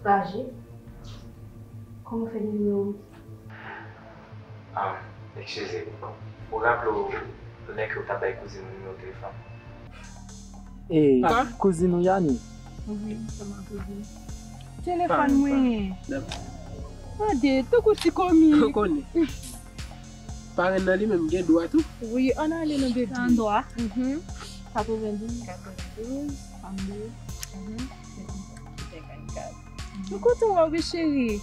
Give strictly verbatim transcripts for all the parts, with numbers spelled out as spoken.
Raje, kòman w fè gen nimewo m? Ah, eskize. Ou raple w lè ke w t ap bay kouzin ou nimewo telefòn? E, kouzin ou Yani? Wi, se ma kouzin. Telefòn mwen. Tande, tankou ti komi. Ou konnen. Parenn nan li menm gen dwa tou. Wi, ann ale non, baby. An dwa. Mhm. Katrevendouz. Katrevendouz. Trannde. Mhm. Senkannkat. Senkannkat. M kontan wè w, wi, cheri.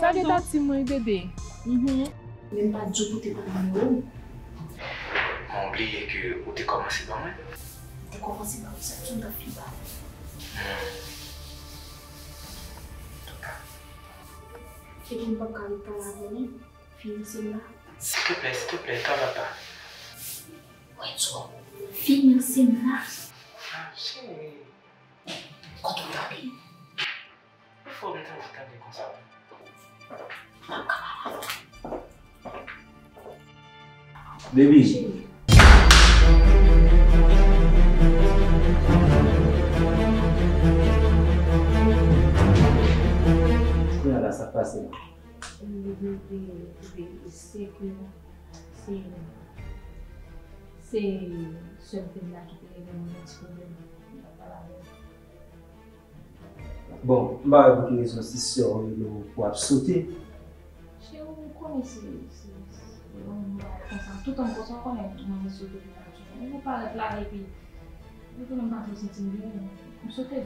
Salye tati mwen, bebe. Mhm. Men m pa di w pou te pran nimewo m. Mwen bliye ke ou te kòmanse ban mwen. M te kòmanse ban ou sa, ki m t ap fè ba ou. Hmm. Antouka. Epi m p ap ka ret pale avè w non. Fiyanse m la. Silteplè, silteplè, travay pa. Wè, Djo, fiyanse m la. Ah, cheri. Kote w tande? Poukisa w mete w tande konsa? M ap ka pale avè w. Baby. Cheri. Kounye a la, sa k pase la? Li bebe, bebe, se ke se, se sè m te di la ki te regle mwen yon ti pwoblèm. Mwen t ap pale avè l. Bon, m pa wè pou ki rezon si sè w rele w pou ap sote. Cheri, ou konnen se, se, se yon moun bagay konsa. Tout moun konsa, ou konnen moun sote pou moun sote. Ou parèt la epi, ou konnen m pa twò santi m byen, m sote.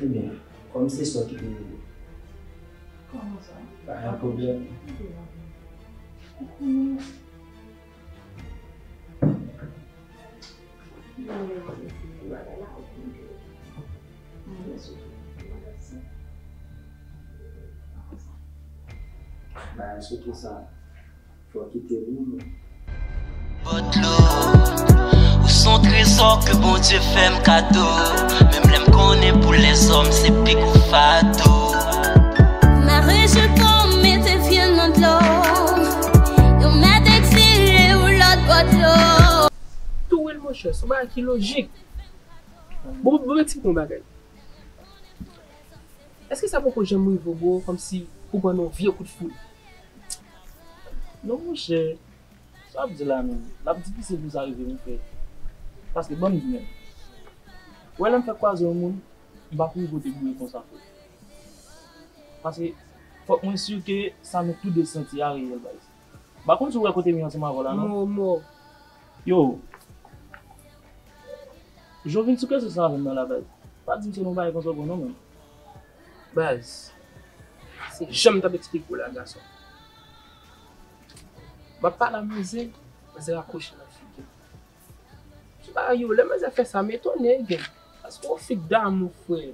Ebyen, kòm se sè w ki te rele. Kòman sa? Pa gen pwoblèm. Ou konnen. Bagay sote sa. Fò kite pou nou. Bòdlo, ou s on trezò ke Bondye fè m kado. Menm lè m konnen pou lèzòm se pi gwo fado. Mare je kò m mete pye m nan dlo. Yo mèt egzile ou lòt bòdlo. Touwe l monchè, se yon bagay ki lojik. Bon, bon, bon, ti bon bagay. Èske sa poko janm rive w, bro, kòmsi ou pran yon vye kout foud? Non, monchè. Sa w ap di la menm? L ap difisil pou sa rive, monchè. Paske, ban m di menm. Ou wè lè m fèk kwaze yon moun, m pa kouri kote boure konsa, frè. Paske, fòk mwen si ke sa nou toude santi a reyèl, baz. M pa konn si w wè kote m ye ansanm avè w la, non. Mò, mò. Yo. Jan w vin sou kesyon sa avè m nan la, baz. Pa di m se yon bagay konsa w pran non, menm. Baz, se jan m t ap eksplike w la, gason. M ap pale a manzè, manzè rakwoche nan figi m. Ti bagay yo, lè manzè fè sa, m etone, gen. Paske yon fi k damou, frè.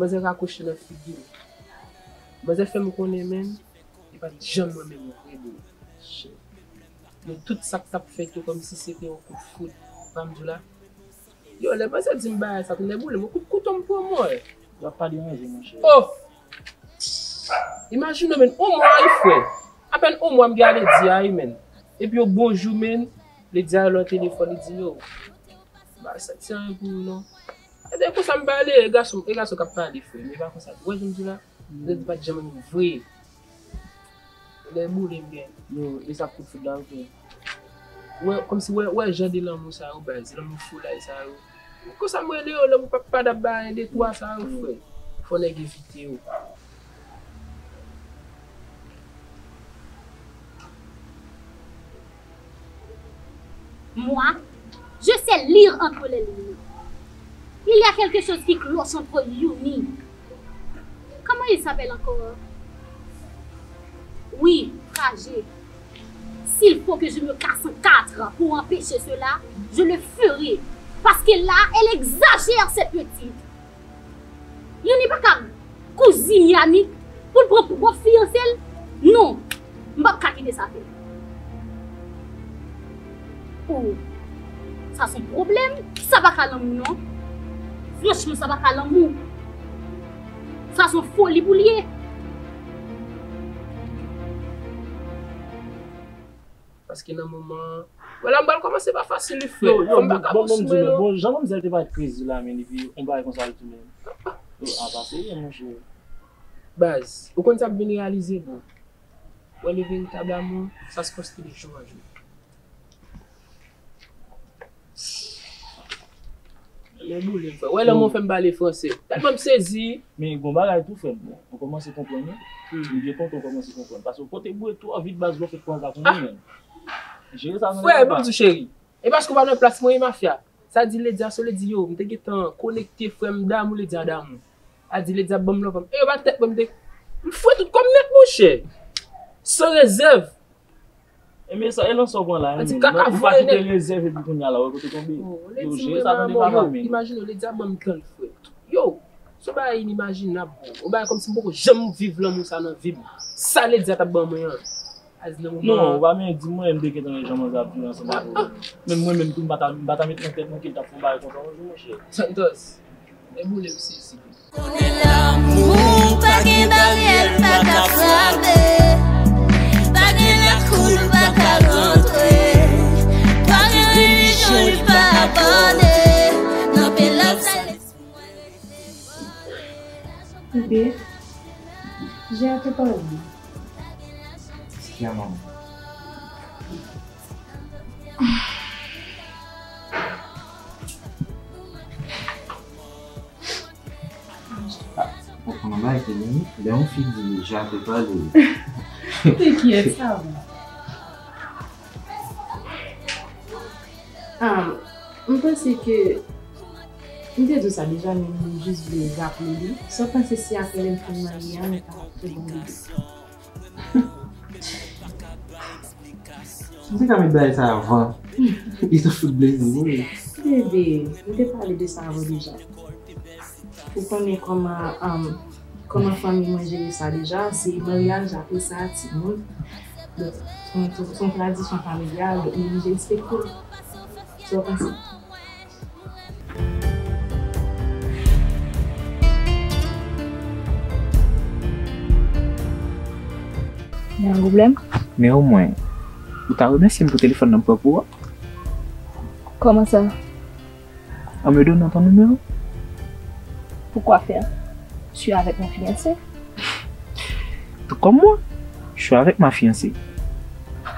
Manzè rakwoche nan figi m. Manzè fè m konnen, menm, li pa t janm renmen m vre, bro. Shit. Yo, tout sa k t ap fèt yo kòmsi se te yon kout foud. Pa m di w la. Yo, lè manzè di m bagay sa, tonèboule, mwen kout kouto m pran mwen. W ap pa deranje, monchè. Oh! Imajine w, menn, yon mwa, wi, frè. Apèn yon mwa m gen alèdi a, wi, menn. Epi yon bon jou, menn, li di a lè w telefòn, li di, yo, m pa santi anyen pou ou, non. E de konsa m pale, e gason, e gason k ap pale, frè, men pa konsa. Ou wè jan m di la? Nèg pa t janm renmen m vre. Lè boule m gen. Yo, e sa kout foud la, ok. Wè, kòmsi wè, wè jan de lanmou sa yo, baz, lanmou foulay sa yo. Konsa m rele yo, lanmou pa, pa t ap bay de twa sa yo, frè. Fò nèg evite yo. Moi, je sais lire entre les lignes. Il y a quelque chose qui cloche entre Youni. Comment il s'appelle encore? Oui, Trajet. S'il faut que je me casse en quatre pour empêcher cela, je le ferai. Parce que là, elle exagère, cette petite. Youni pa ka kouzin Yannick pou l pran pwòp fiyanse l? Non, m p ap ka kite sa fèt. Oh, sa se yon pwoblèm. Sa pa ka lanmou non. Franchman, sa pa ka lanmou. Sa se yon foli pou l ye. Paske nan moman an, Wè la, m pral kòmanse pa fasil wi, frè. Yo, yo, Fanm pa ka bon, bon, bon, sou mwen, non. Bon, jan manmzèl te parèt krezi la, men, epi yon bagay konsa l tounen. Yo, a pa serye, monchè. Baz, ou konn sa m vin reyalize, bro? Wè, le veritab amou, sa se konstwi de jou an jou. Lè boule, frè. Wè, lè mwen fè m pale franse. Tèlman m sezi. Men gon bagay tou, frè m. Ou kòmanse konprann, wi. M byen kontan ou kòmanse konprann. Paske ou pote boure twò vit, baz, lè w fèk pran sa pou mwen, men. Jere sa nan men papa. Frè, ban m di w, cheri. E paske w pa nan plas mwen, e mafya. Sa di Ledya, so Ledya, yo, m te gentan konekte, frè m, damou, Ledya, damou. A di Ledya, ban m love m. E yo bat tèt mwen, m te. M fwe tout kòm nèt, monchè. San rezèv. E men sa, e lan sa w pran la, e men. Ou pa kite rezèv epi kounye a la, wè kote tonbe. Yo, jere sa tande papa, men. Imajine w, Ledya ban m tann, frè. Yo, se yon bagay inimajinab, bro. Yon bagay kòmsi m poko janm viv lanmou sa nan vi m. Sa Ledya t ap ban mwen an. A di nan moman an. Non, ou pa menm di mwen, m te gentan wè jan manzè ap viv ansanm avè w. Menm mwen menm tou, m pa ta, m pa ta met nan tèt mwen ke l t ap fè yon bagay konsa yon jou, monchè. Santos, e boule m sezi. Konnen lanmou pa gen baryè, l pa ka frape. Pa gen lakou, l pa ka rantre. Pa gen relijyon, l pa abòne. Nan pye l ap sale. Bebe, Jè a te pale. Kiyè manman? Ah, ou konnen bagay ki vini? Lè yon fi di Jè a te pale. Te kiyès sa, bon? Ah, m panse ke m te di w sa deja, men m jis vle raple li. Sa w panse si apre lè m fin marye a, nou ta fè bon bebe? M te ka met bagay sa avan. Li te fout blese, wi. Bebe, m te pale de sa avan deja. Ou konnen kòman, um, kòman fanmi mwen jere sa deja, se maryaj, apre sa, timoun. Donk, se yon, se yon tradisyon familyal, donk nou oblije respekte l. Sa w panse? Gen yon pwoblèm? Men omwen, ou ta remèsye m pou telefòn nan m pran pou ou a? Kòman sa? En me donnant ton numéro. Pourquoi faire? Tu es avec mon fiancé? Tout comme moi, je suis avec ma fiancée.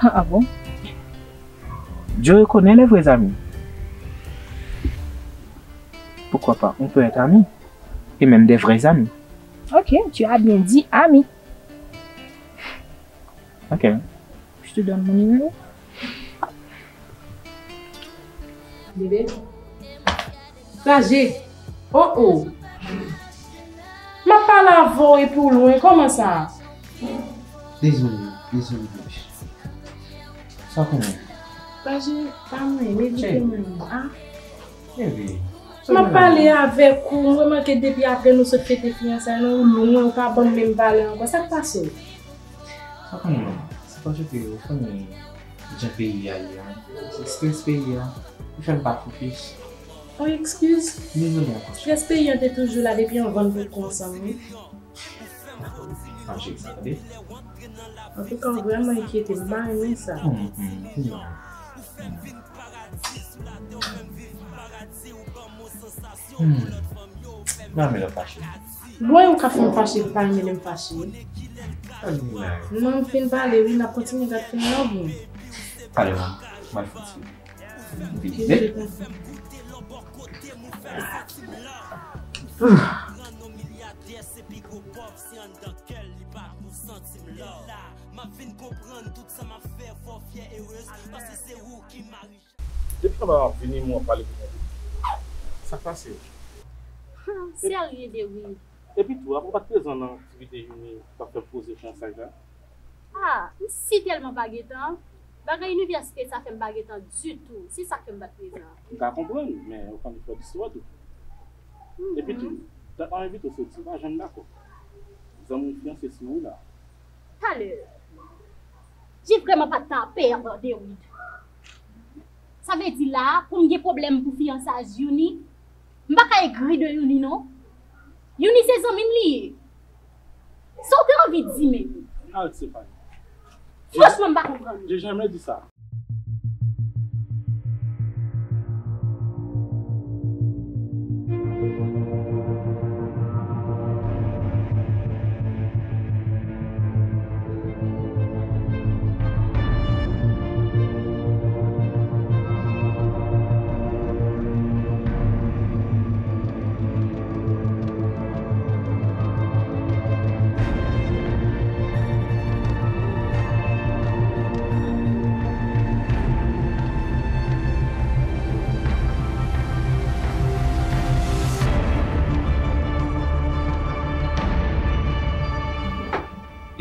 Ah bon? Dieu reconnaît les vrais amis. Pourquoi pas? On peut être ami. Et même des vrais amis. Ok, tu as bien dit ami. Ok. Je te donne mon numéro. Bebe. Raje. Oh, oh. M ap pale avè w epi w lwen. Kòman sa? Dezole, dezole, bebe. Sa w konnen? Raje, pa mwen, evite mwen, non. Ah. Bebe. M ap pale avèk ou, m remake depi apre nou sot fete fiyansay nou, ou lwen, ou pa ban m menm valè ankò. Sa k pase w? Sa konnen, se paske ou konnen jan peyi a ye a. Se strès peyi a ki fè m pa fokis. Yon ekskiz? Dezole ankò. Strès peyi an te toujou la depi anvan n te ansanm, wi. Mache sa, tande. Antouka, w vrèman enkyete m, m pa renmen sa. Hmm, hmm, hmm. Hmm. Mami, lè fache. Bon, ou ka fè m fache, ou pa renmen lè m fache. Alina. Non, m fin pale, wi, n ap kontinye gad fim nan, bon. Pale, man. M al fè ti. Vide. Depi anba m ap vini, mwen ap pale pou mwen. Sa k pase? Serye, Dewid. Epi tou, apa w pa t prezan nan aktivite Youni t ap fè pou koze fiyansay la? Ah, m si tèlman pa gen tan. Bagay inivèsite sa fè m pa gen tan ditou. Se sa k fè m pa t prezan. M ka konprann, men ou konn fè listwa tou. Mhm. Epi tou, dat mwen envite w soti, m pa janm dakò. Zanmi fiyanse si ou la. Talè. J'ai vraiment pas de temps à perdre, Dewid. Sa vle di la, pou m gen pwoblèm pou fiyansay Youni, m pa ka egri de Youni, non. Youni se zanmi m li ye. Sa w te anvi di menm? Arrête, Stéphanie. Franchman, m pa konprann. J'ai jamais dit ça.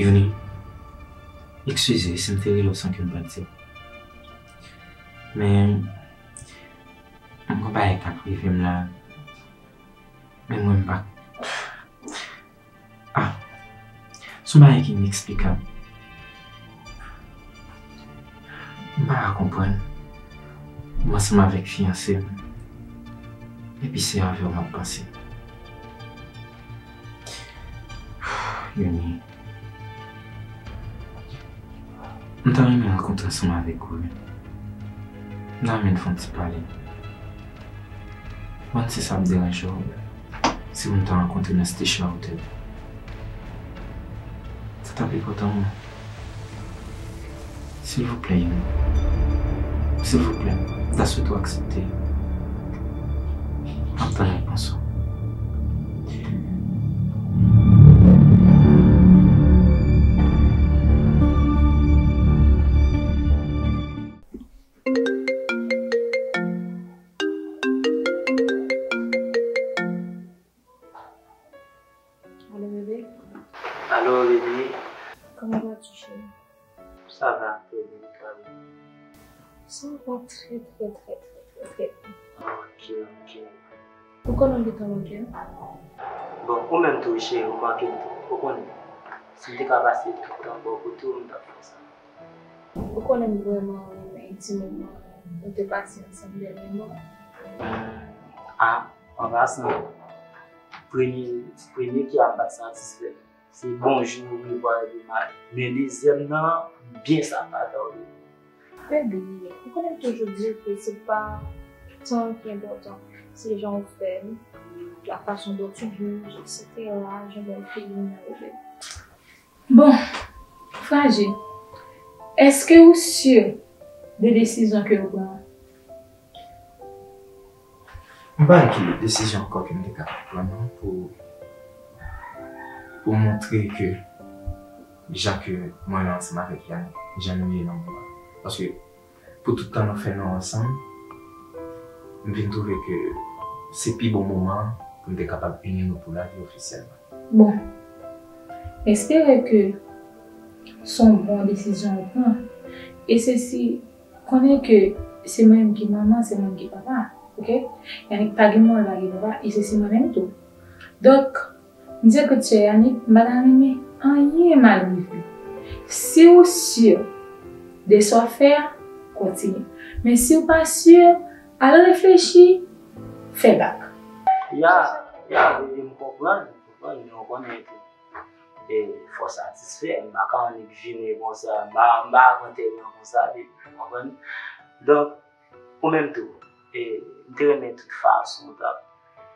Yoni, eskize si m te rele w san ke m pa t di w. Men, m gen yon bagay k ap rive m la. Men mwen, m pa. Ah, se yon bagay ki ineksplikab. M pa ka konprann. M ansanm avèk fiyanse m, epi se avè w m ap panse. Yoni, m ta renmen rankontre ansanm avèk ou, wi. M ta renmen n fè yon ti pale. Mwen, si sa ap deranje w, si nou ta rankontre nan Station Hotel. Sa t ap enpòtan pou mwen. Silvouplè, Yoni. Silvouplè, m ta swete w aksepte. M ap tann repons ou. Allô, bébé? Allô, bébé? Comment vas-tu, chérie? Ça va, très bien, toi-même? Ça va très, très, très, très, très, très bien. Ok, ok. Ou konnen m gentan manke w? Bon, ou menm tou, cheri, ou manke m tou. Ou konnen, si m te ka pase tout tan bò kote w, m t ap fè sa. Ou konnen m vrèman renmen ti moman nou te pase ansanm dènyèman. Ah, an pasan, premye, premye ki a m pa t satisfè. Se bonjou, orevwa, epi m ale. Men dezyèm nan, byen sa pa ta w ye. Bebe, ou konnen m toujou di w ke se pa tan ki enpòtan. Se jan w fè l, la façon dont tu bouges, et cetera, jan w fè l nan bebe. Bon, Frajil, èske ou si de desizyon ke ou pran an? M pa wè ki desizyon ankò ke m te kapab pran non pou, pou montre ke jan ke mwen menm ansanm avèk Yannick, jan nou ye nan moman. Paske pou tout tan nou fè nou ansanm, m vin twouve ke se pi bon moman pou n te kapab ini nou pou lavi ofisyèlman. Bon, m espere ke se yon bon desizyon ou pran. E se si, konnen ke se mwen menm ki manman, se mwen menm ki papa, oke? Yannick pa gen manman, pa gen papa, e se si mwen menm tou. Donk, m di, ekout, chè Yannick, m pa ta renmen anyen mal rive. Si ou si de sa w fè a, kontinye. Men si w pa si, al reflechi, fè bak. Ya, ya, bebe, m konprann, m konprann, men w konnen ke, e, fò w satisfè, m pa ka annik vini konsa, m pa, m pa anterman konsa, bebe, w konprann? Donk, ou menm tou, e, m te renmen tout fason w t ap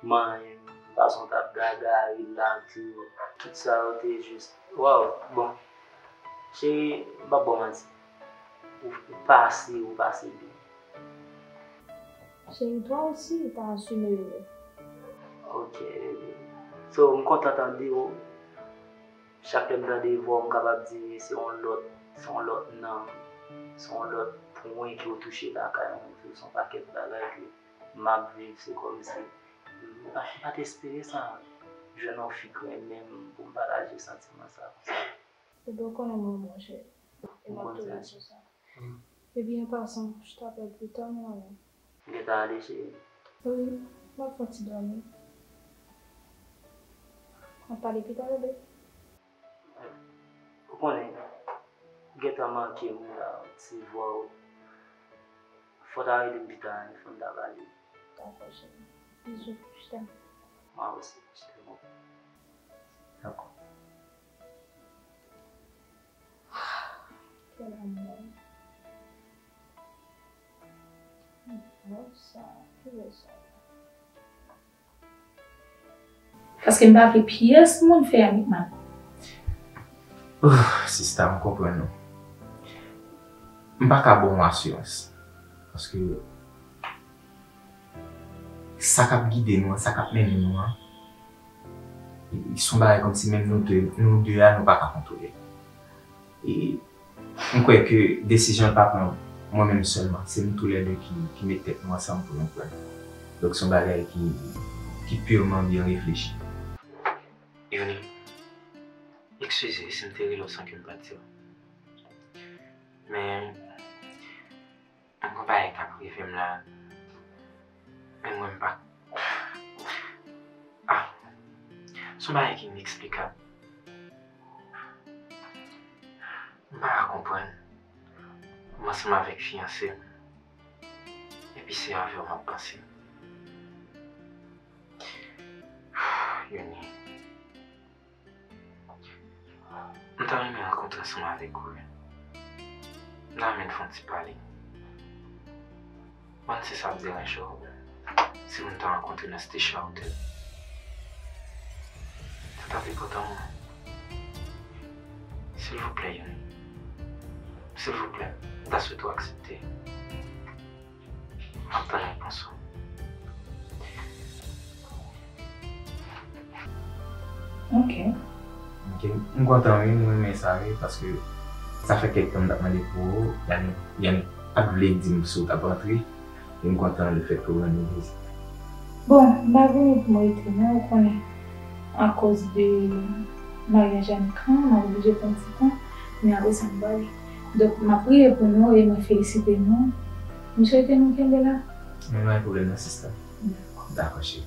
manyen m, fason w t ap gagari la, tou, tout sa yo te jis, waw, bon, cheri, m p ap ba w manti, ou, ou pase, ou pase byen. Chérie, toi aussi, t'as assumé le rôle. Ok, bebe. So, m kontan tande w. Chak lè m tande vwa w, m kapab di se yon lòt, se yon lòt nanm, se yon lòt pwen ke w touche lakay mwen tou, se yon pakèt bagay ke m ap viv, se kòmsi m pa, m pa t espere sa, jwenn yon fi k renmen m pou m pataje santiman sa konsa. Bebe, ou konnen m renmen w, cheri. E m ap toujou sou sa. Mm. Epi, an pasan, je t'appelle plus tard, mon amour. M gentan ale, cheri. Wi, m ap fè yon ti dòmi. N ap pale pita, bebe. Ou konnen, ou gentan manke m wi la, ti vwa w. Fò w ta rele m pita, fò n ta pale. Dakò, cheri. Bisous, je t'aime. Moi aussi, je t'aime beaucoup. Dakò. Quel amour. Bon, sa, ki bèl sa. Paske m pa vle pyès moun fè Yannick mal. Ouh, sista, m konprann ou. M pa ka ba w asirans. Paske sa k ap gide nou an, sa k ap mennen nou an, se yon bagay kòmsi menm nou de, nou de a, nou pa ka kontwole. E m kwè ke desizyon an pa pran mwen menm sèlman, se nou toulède ki, ki met tèt nou ansanm pou nou pran. Donk, se yon bagay ki, ki pirman byen reflechi. Yoni, Eskize si m te rele w san ke m pa t di w. Men, m gon bagay k ap rive m la. Men mwen, m pa. Ah! Se yon bagay ki ineksplikab. M pa ka konprann. M ansanm avèk fiyanse m. Epi se avè w m ap panse. Yoni. M ta renmen rankontre ansanm avèk ou wi. M ta renmen n fè yon ti pale. Mwen, si sa ap deranje w, si nou ta rankontre nan Station Hotel. Sa t ap enpòtan pou mwen. Silvouplè, Yoni. Silvouplè, m ta swete w aksepte. M ap tann repons ou. Ok. Ok, m kontan wi, m renmen sa wi, paske sa fè kèk tan m t ap mande pou ou, Yannick, Yannick pa t vle di m si w t ap antre, e m kontan lefètke w rann li vizit. Bon, m pa vini pou m rete non, ou konnen, akòz de maryaj Yannick lan, m ap oblije pran ti tan, men apre sa m prale. Donk, m ap priye pou nou e mwen felisite nou. M swete nou kenbe la. Men pa gen pwoblèm non, sista. Dakò. Dakò, cheri.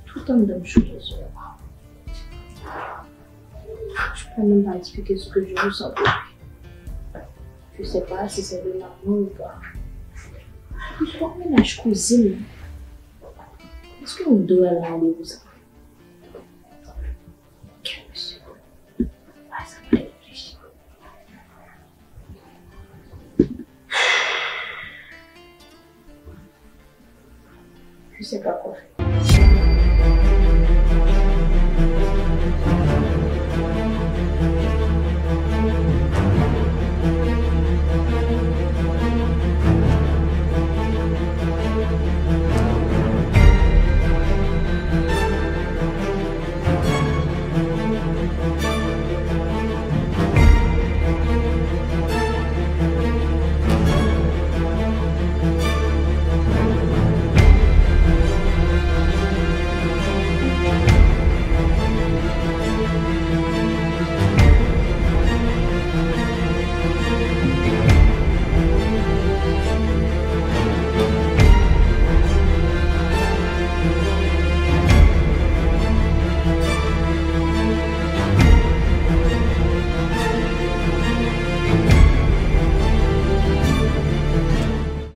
Tout anndan m chouke sou ou. Je peux même pas expliquer ce que je ressens pour lui. Je sais pas si c'est de l'amour ou pas. Li pa menaj kouzin m. Èske m dwe al nan randevou sa? Kèt mesye. Ba sa m reflechi. Je sais pas quoi faire.